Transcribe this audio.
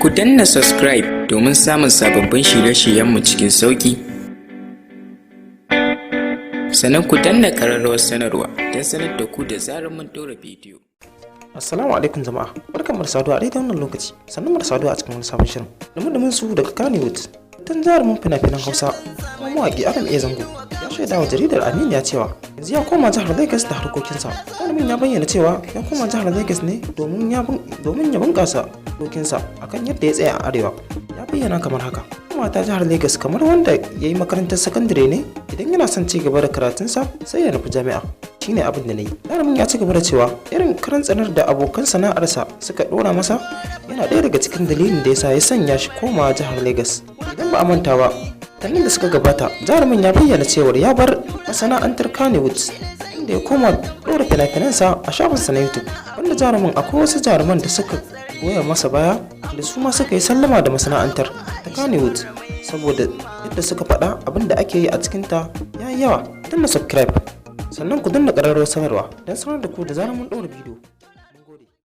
Ku danna subscribe domin samun sababbin shirye-shiryenmu cikin sauƙi. Sannan ku danna ƙararrawar sanarwa don sanar da ku da zarar mun ɗora bidiyo. Assalamu alaikum jama'a, barkanmu da saduwa a daidai wannan lokaci, sannan mu da saduwa a cikin wani sabon shirin. Domin su daga Kannywood, tun jarumin fina-finan Hausa, kuma mawaƙi Adam A. Zango ya shaida wa jaridar Aminiya cewa yanzu ya koma jihar Lagos da harkokinsa. Jarumin ya bayyana cewa ya koma jihar Lagos ne domin ya bunƙasa harkokinsa akan yadda ya tsaya a Arewa. Ya bayyana kamar haka: "Mata jihar Lagos kamar wanda ya yi makarantar sakandare ne, idan yana son ci gaba da karatunsa sai ya nufi jami'a. Shine abin da na yi." Jarumin ya ci gaba da cewa irin karan tsanar da abokan sana'arsa suka dora masa yana ɗaya daga cikin dalilin da yasa ya sanya shi komawa jihar Lagos. Idan ba a manta ba, watannin da suka gabata jarumin ya bayyana cewar ya bar masana'antar Kannywood, inda ya koma ɗora fina-finansa a shafinsa na YouTube. Wanda jarumin, akwai wasu jaruman da suka goya masa baya da su ma suka yi sallama da masana'antar ta Kannywood, saboda yadda suka faɗa abin da ake yi a cikinta ya yi yawa. Danna subscribe, sannan ku danna ƙararrawar sanarwa don sanar da ku da zarar mun ɗora bidiyo.